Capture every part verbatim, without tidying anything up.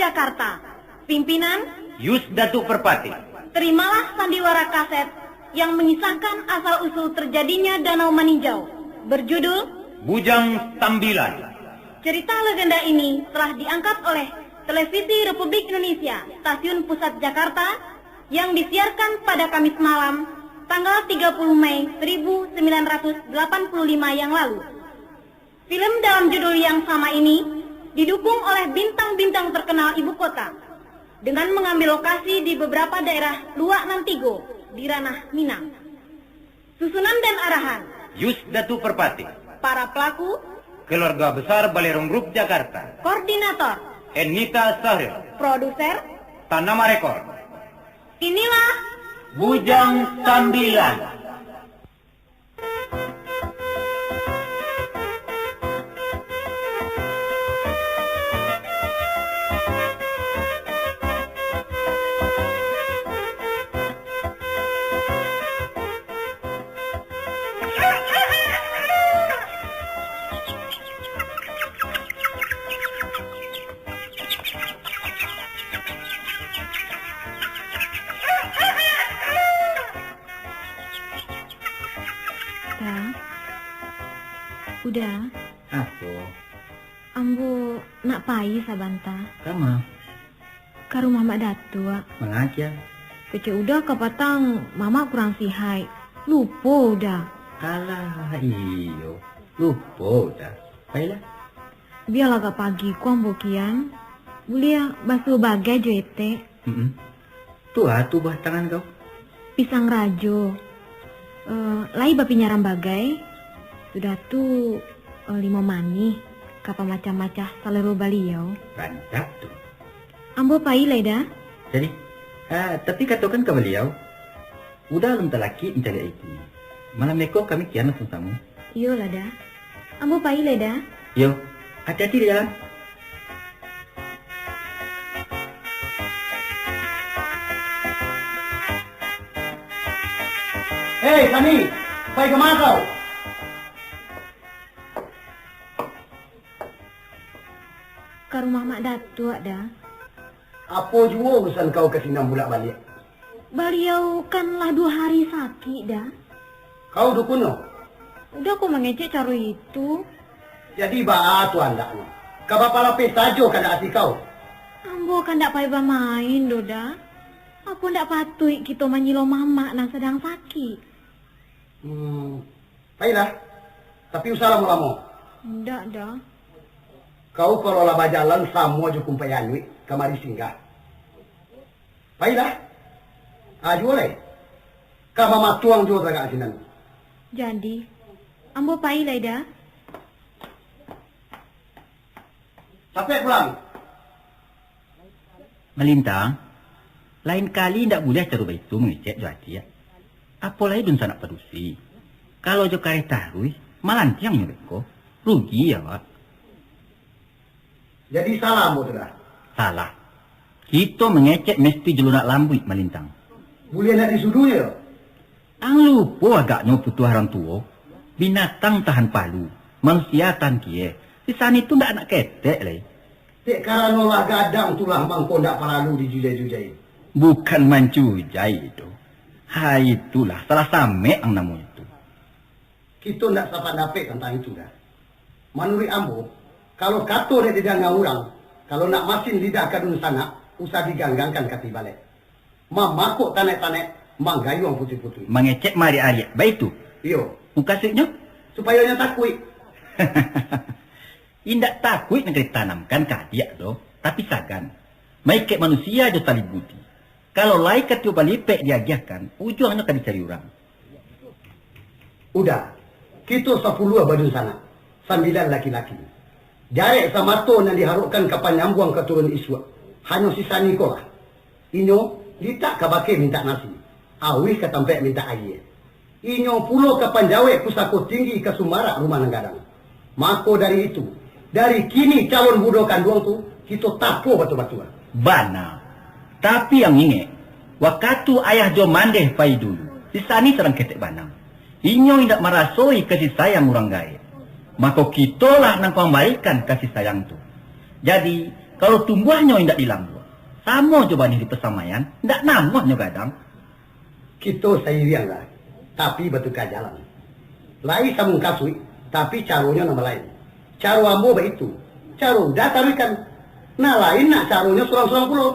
Jakarta. Pimpinan, Yus Datuk Perpati. Terimalah sandiwara kaset yang mengisahkan asal-usul terjadinya Danau Maninjau, berjudul Bujang Sambilan. Cerita legenda ini telah diangkat oleh Televisi Republik Indonesia, Stasiun Pusat Jakarta, yang disiarkan pada Kamis malam, tanggal tiga puluh Mei seribu sembilan ratus delapan puluh lima yang lalu. Film dalam judul yang sama ini didukung oleh bintang-bintang terkenal ibu kota, dengan mengambil lokasi di beberapa daerah luak nan tigo di ranah Minang. Susunan dan arahan, Yus Datuk Perpati. Para pelaku, Keluarga Besar Balerong Group Jakarta. Koordinator, Enita Sahril. Produser, Tanama Rekor. Inilah Bujang Sambilan. Da, Uda. Apo? Ambo nak pai sabanta. Kama? Ka rumah Mak Datuak. Mangaja? Kecek Uda kapatang Mamak kurang sihaik. Lupo Uda. Alah, iyo. Lupo Uda. Pailah. Bialah agak pagi ko ambo kian. Buliah basuo bagai jo etek. Mm-mm. Tu a tu buah tangan kau? Pisang rajo. Eh, lai bapinyaram bagai. Sudah tu, eh, limo manih. Ka pamacah-macah salero baliau. Rancak tu. Ambo pai lai, Da. Jadi, ah, tapi katokan ka baliau, Uda alun talakik mancaliak itu. Malam beko kami kian lah samo-samo. Iyolah, Da. Ambo pai lai, Da. Iyo, ati-ati di jalan. Hei, Sani, pai ka ma kau? Ka rumah Mak Datuak, Da. Apo juo urusan kau ka sinan bulak-baliak? Baliau kan lah duo hari sakik, Da. Kau dukunnyo? Uda ko mangecek caro itu. Jadi baa tu andaknyo? Ka bapalapeh sajo kandak ati kau? Ambo kandak pai bamain doh, Da. Apo ndak patuik kito manyilo mamak nan sadang sakik? Hmm, pailah. Tapi usah lamo-lamo. Ndak, Da. Kau kalau lah bajalan samo jo kumpayan Nuik kamari singgah. Pailah. Ah, juo lai. Ka mamatuang juo tagak sinan. Jadi, ambo pai lai, Da. Capek pulang. Malintang, lain kali indak buliah caro baitu mangecek jo adiak. Apo lai dunsanak padusi. Kalau jo kareh taruih, malantiang nyo beko. Rugi awak. Jadi salah ambo tu, Da? Salah. Kito mangecek mesti jo lunak lambuik, Malintang. Buliah ndak disuduah yo? Ang lupo agaknyo putuah urang tuo. Binatang tahan palu, manusia tahan kieh. Si Sani tu ndak anak ketek lai. Dek karano lah gadang tu lah mangko ndak paralu dijujai-jujai. Bukan mancujai tu. Hai itulah, salah samek ang namo itu. Kito ndak sapandapek tantang itu, Da. Manuruik ambo, kalau kato dek didanga urang, kalau nak masin lidah ka dunsanak, usah diganggangkan ka tibalek. Mamakok tanek-tanek, manggayuang putuih-putuih. Mangecek maariak-ariak, baitu? Iyo. Mukasuiknyo? Supayo nyo takuik. Indak takuik nan ka ditanamkan ka adiak doh, tapi sagan. Maikek manusia jo tali budi. Kalau lai katio balipek diagiahkan, ujuangnyo ka dicari urang. Uda, kito sapuluah badunsanak, sambilan laki-laki. Jarek samato nan diharokkan ka panyambuang ka turun isuak, hanyo si Sani ko lah. Inyo litak ka bakeh mintak nasi, auih ka tampek mintak ayie. Inyo pulo ka panjawek pusako tinggi ka sumarak rumah nan gadang. Mako dari itu, dari kini calon budo kanduang tu, kito tapo batua-batua. Bana. Tapi ang ingek, wakatu ayah jo mandeh pai dulu, si Sani sadang ketek bana. Inyo indak marasoi kasih sayang urang gaek. Mako kitolah nan ka mambarikan kasih sayang tu. Jadi, Kalau tumbuahnyo indak di lambuak, samo jo banih di pasamaian, indak namuah nyo gadang. Kito sairiang lah, tapi batuka jalan. Lai sambung kasuik, tapi caronyo nan balain. Caro ambo baitu, caro Uda taruihkan. Nan lain nak caronyo surang-surang pulo.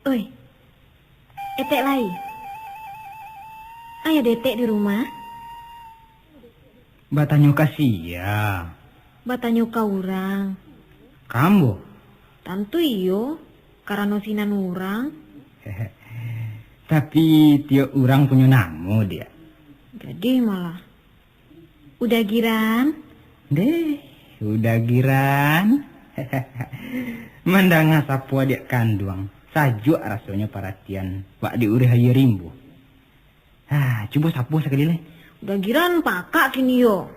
Oi, Etek lai? Ai ado Etek di rumah? Batanyo ka sia? Batanyo ka urang. Ka ambo? Tantu iyo, karano sinan urang. Tapi tiok urang punyo namo, Diak. Gadih malah. Uda Giran? Deh, Uda Giran. Mandanga sapo adiak kanduang, sajuak rasonyo paratian bak diurih aia rimbo. Ah, cubo sapo sakali lai. Uda Giran pakak kini yo.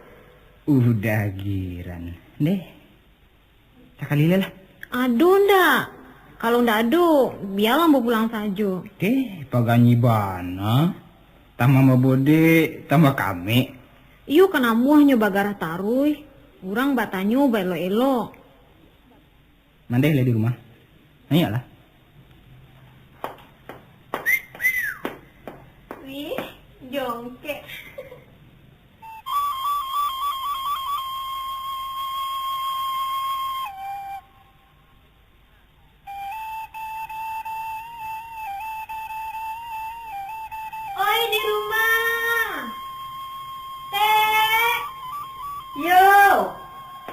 Uda Giran. Deh. Sakali lai lah. Ado ndak? Kalau ndak ado, bialah ambo pulang sajo. Deh, paganyi bana. Tambah babodek, tambah kamek. Iyo kan amuahnyo bagarah taruih. Urang batanyo baelok-elok. Mandeh lah di rumah. Naiaklah. Wih, jongkek. Oi, di rumah. Tek. Yo,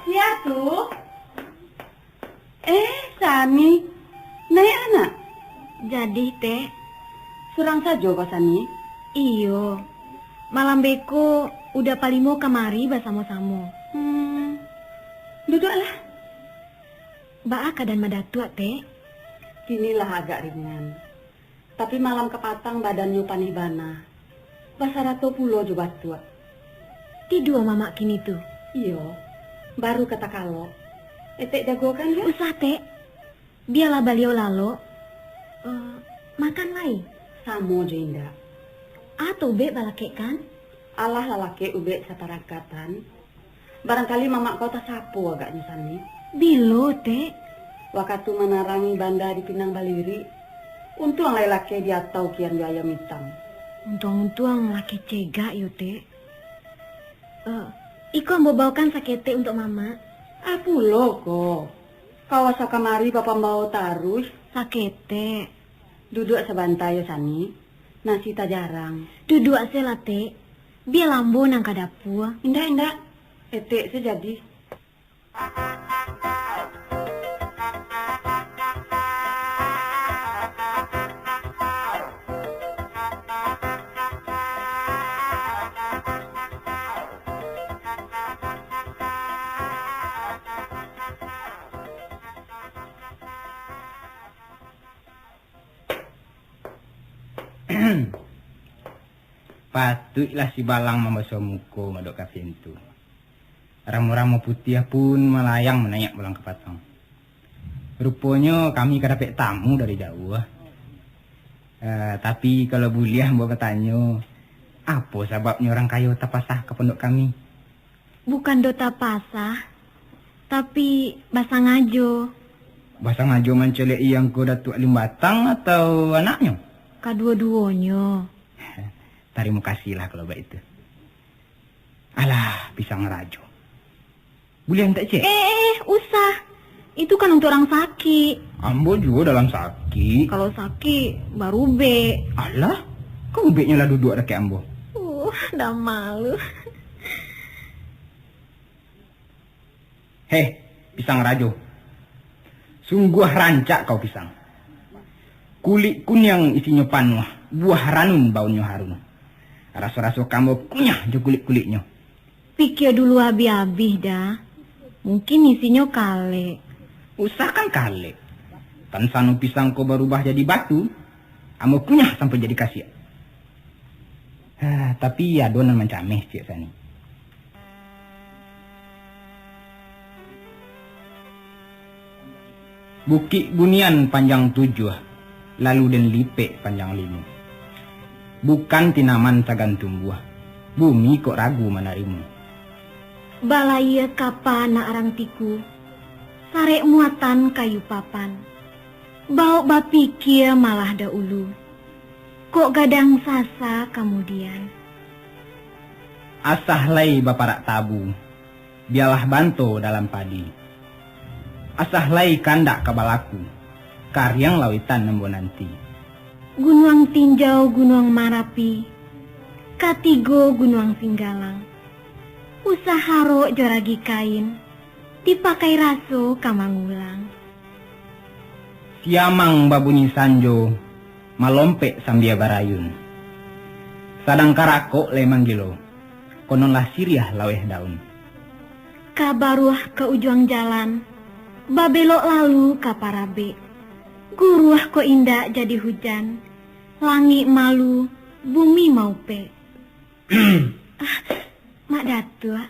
sia tu? Eh, Sani, naiak anak? Jadi, Tek. Surang sajo ko, Sani? Iyo. Malam beko, Uda Palimo kamari basamo-samo. Hmm. Duduaklah. Baa kaadaan Madatuak, Tek? Kini lah agak ringan. Tapi malam kapatang badannyo panih bana. Basarato pulo jo batuak. Tidua mamak kini tu? Iyo, baru ka takalok. Etek jagokan, yo? Usah, Tek. Bialah baliau lalok. Eh, makan lai. Samo jo indak. Atau ubek balakek kan? Alah lalakek ubek saparangkatan. Barangkali mamak kau tasapo agaknyo, Sani. Bilo, Tek? Wakatu manarangi banda di Pinang Balirik, untuang lai lakeh diatau kian jo ayam itam. Untuang-untuang lakeh cegak yo, Tek. Eh, iko ambo baokan saketek untuak mamak. Ah, pulo ko. Kau asa kamari bapambao taruih. Saketek. Duduak sabanta yo, Sani. Nasi tajarang. Duduak se lah, Tek. Bialah ambo nan ka dapua. Indak, indak. Etek se jadi. Patuiklah si balang mambaso muko madok ka pintu. Ramo-ramo putiah pun malayang manaiak bulan kapatang. Ruponyo kami ka dapek tamu dari jauah. Eh, tapi kalau buliah ambo batanyo, apo sababnyo urang kayo tapasah ka pondok kami? Bukan doh tapasah, tapi basangajo. Basangajo mancaliak-i angko Datuak Limbatang atau anaknyo? Kaduo-duonyo. Tarimo kasihlah kalau baitu. Alah, pisang rajo. Buliah mintak cek? Eh, eh, eh, usah. Itu kan untuk orang sakik. Ambo juo dalam sakik. Kalau sakik, barubek. Alah, kan ubeknyo lah duduak dakek ambo. Uh, dah malu. Heh, pisang rajo. Sungguah rancak kau pisang. Kulik kuniang isinyo panuah, buah ranun baunnyo harum. Raso-raso ka ambo kunyah jo kulik-kuliknyo. Pikia dulu abih-abih, Da. Mungkin isinyo kalek. Usah kan kalek. Tansano pisang ko barubah jadi batu, ambo kunyah sampai jadi kasiak. Ah, tapi ado nan mancameh ciek sani. Bukik bunian panjang tujuah, lalu den lipek panjang limo. Bukan tinaman sagan tumbuah, bumi kok ragu manarimo. Balayia kapa nak rang tiku, sarek muatan kayu papan. Baok bapikia malah daulu, kok gadang sasa kamudian. Asah lai baparak tabu, bialah banto dalam padi. Asah lai kandak ka balaku, kariang lauitan ambo nanti. Gunuang Tinjau, Gunuang Marapi, katigo Gunuang Singgalang. Usah harok jo ragi kain, dipakai raso ka mangulang. Siamang babunyi sanjo, malompek sambia barayun. Sadang karakok lai manggilo, kononlah siriah laweh daun. Ka baruah ka ujuang jalan, babelok lalu ka parabek. Guruah kok indak jadi hujan, langik malu, bumi maupek. Ah, Mak Datuak.